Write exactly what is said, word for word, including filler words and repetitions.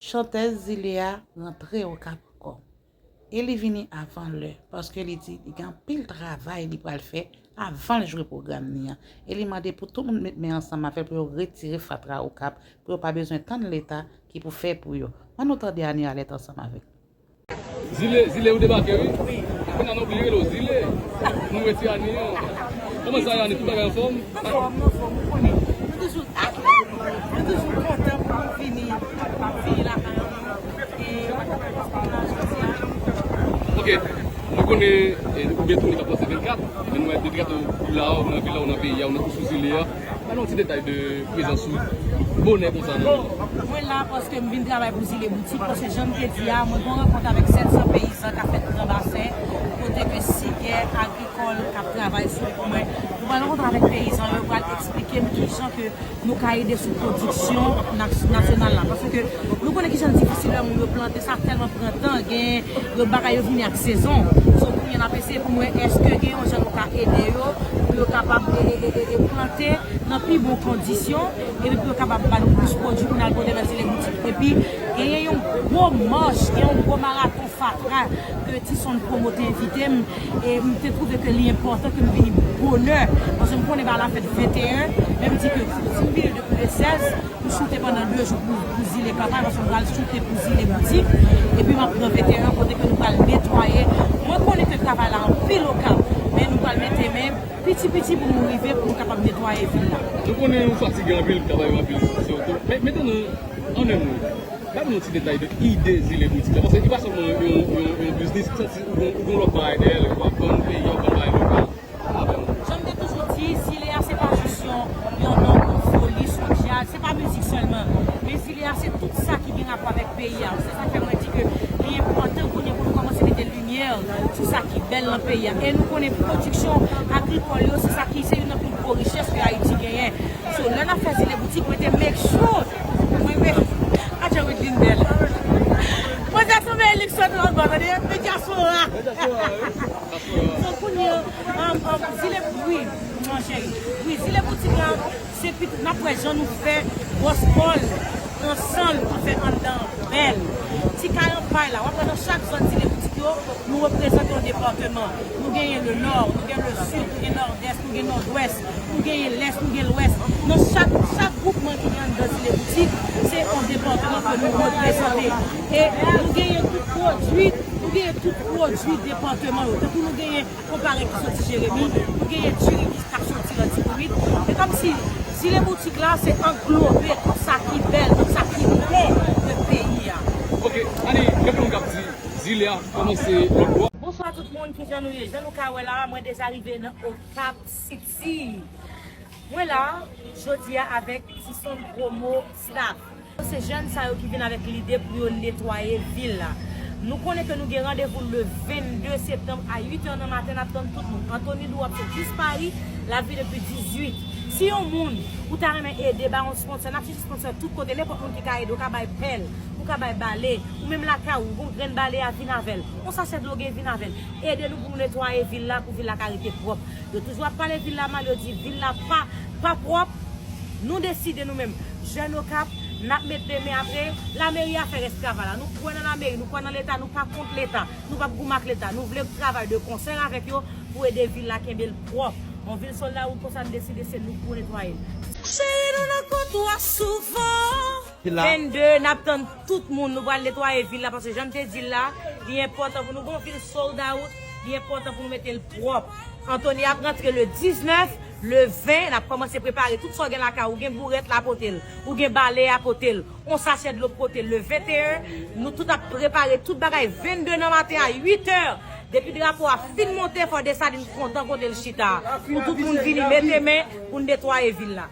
Chantèz Zile a rantre Okap ankò. E li vini avan lè, paske li di li gen anpil travay li pral fè avan l jwe pwogram li an. E li mande pou tout moun met men ansanm avè l pou yo retire fatra Okap, pou yo pa bezwen tann Leta ki pou fè pou yo. Ann nou tande Annie Alerte ansanm avè l. Zile, Zile, ou debake, wi. Wi. Kounye a nou oblije rele w Zile. Nou retire Annie an. Kòman sa ye, Annie? Tout bagay anfòm? Anfòm, anfòm, ou konnen. Nou toujou, nou toujou kontan pou nou vini, vini lakay nou. E, mwen kontan paske nou la jodi a. Ok. Nou konnen, e, ou byen tounen k ap lanse vennkat, men nou wè depi gate w la, ou nan vil la, ou nan peyi a, ou nan, ou sou Zile a. Ba nou yon ti detay de prezans ou bonè konsa nan. Mwen la paske m vin travay pou Zile Boutik, paske jan m te di a, mwen gen yon rankont avèk sèt san peyizan k ap fèt nan Gran Basen, kote ke Sigè Agrikòl k ap travay sou li pou mwen. Nou pral rankontre avèk peyizan yo, yo pral eksplike m kijan ke nou ka ede sou pwodiksyon nas-, nasyonal la. Paske nou konnen kijan l difisil lè moun yo plante, sa tèlman pran tan, gen lòt bagay yo vini ak sezon. So, kounye a n ap eseye pou m wè èske gen yon jan nou ka ede yo, pou yo kapab e, e, e, e, e plante nan pi bon kondisyon, epi pou yo kapab ba nou plis pwodui pou n al pote nan Zile Boutik. Epi, genyen yon gwo mach, gen yon gwo maraton fatra ke Tison Promo te envite m, e m te twouve ke li enpòtan ke m vini bonè, paske m konnen bagay la fèt venteyen, men m di ke si m vini depi le sèz, m choute pandan de jou pou, pou Zile kanpay, paske m pral choute pou Zile Boutik, epi m ap pran venteyen kote ke nou pral netwaye. Mwen konnen ke travay la anpil Okap, men nou pral mete men piti piti pou nou rive, pou nou kapab netwaye vil la. Nou konnen ou fatige anpil, travay anpil, se oto. Men, men tande, an en mo, ba nou yon ti detay de ide Zile Boutik la, paske li pa sèlman yon, yon, yon biznis, ou santi ou gon, ou gon lòt bagay dèyè l, ou ap vann peyi a, ou vann bagay lokal. Pale avè nou. Jan m te toujou di, Zile a se pa jis yon, yon non, yon foli, s on djaz, se pa mizik sèlman. Men Zile a se tout sa ki gen rapò avèk peyi a. Se sa k fè mwen di ke li enpòtan kounye a pou nou kòmanse mete limyè sou sa ki bèl nan peyi a. E nou konnen pwodiksyon agrikòl yo, se sa ki, se youn nan pi gwo richès ke Ayiti genyen. So, lè n ap fè Zile Boutik, mwen te make sure. Mwen, mwen, atè Widlin bèl. Mwen te sanble Elixon Lòtbò, tande, men dyaspora. So, kounye a, um, um, Zile, wi, mon cheri. Wi, Zile Boutik la, se pitit, n ap wè jan nou fè bòs Pòl ansanm, nou fè anndan bèl. Ti kay an pay la, w ap wè nan chak zòn Zile Boutik yo, nou reprezante yon depatman. Nou genyen le nò, nou gen le sid, nou gen nòdès, nou gen nòdwès, nou genyen lès, nou gen lwès. Nan chak, chak gwoupman ki gen anndan Zile Boutik, se yon depatman ke nou reprezante. E nou genyen tout pwodui, nou genyen tout pwodui depatman yo. Tankou nou genyen konpare ki soti Jeremi, nou genyen diri ki, k ap soti nan Tibonit. E kòmsi Zile Boutik la, se anglobe tout sa ki bèl, tout sa ki bon de peyi a. Ok, Annie, gen moun k ap di, Zile a kòmanse lòt bò. Bonswa tout moun, kijan nou ye? Jan nou ka wè la, mwen deja rive nan Okap City. Mwen la, jodi a avèk Tison Promo Staff. Se jèn sa yo ki vin avèk lide pou yo netwaye vil la. Nou konnen ke nou gen randevou le vennde septanm a uit è nan maten, n ap tann tout moun. Anthony Dou ap sot jis Pari, l ap vin depi dizuit. Si yon moun, ou ta renmen ede, ba yon sponsor, n ap chèche sponsor tout kote, nenpòt moun ki ka ede, ou ka bay pèl, ou ka bay bale, ou menm lakay ou, gon grenn bale a, vin avè l. Yon sachè dlo gen, vin avè l. Ede nou pou nou netwaye vil la, pou vil la ka rete pwòp. Yo toujou ap pale vil la mal, yo di vil la pa, pa pwòp. Nou deside nou menm, jèn Okap, n ap met de men apre, lameri a fè rès travay la. Nou kwè nan lameri, nou kwè nan Leta, nou pa kont Leta, nou p ap goumen ak Leta. Nou vle travay de konsè avèk yo pou ede vil la kenbe l pwòp. Yon vil sold out konsa, n deside se nou k pou netwaye l. Cheri, nou nan kontwa souvan. Vennde, n ap tann tout moun, nou pral netwaye vil la, paske jan m te di l la, li enpòtan pou nou gon vil sold out, li enpòtan pou nou mete l pwòp. Anthony ap rantre le diznèf, le ven, n ap kòmanse prepare tout sa w gen lakay ou, ou gen bourèt la pote l, ou gen bale a pote l, on sachè dlo pote l. Le venteyen, nou tout ap prepare tout bagay, vennde nan maten a uit è, depi drapo a fin monte, fò Desalin kontan kote l chita a. Pou tout moun vini mete men pou n netwaye vil la.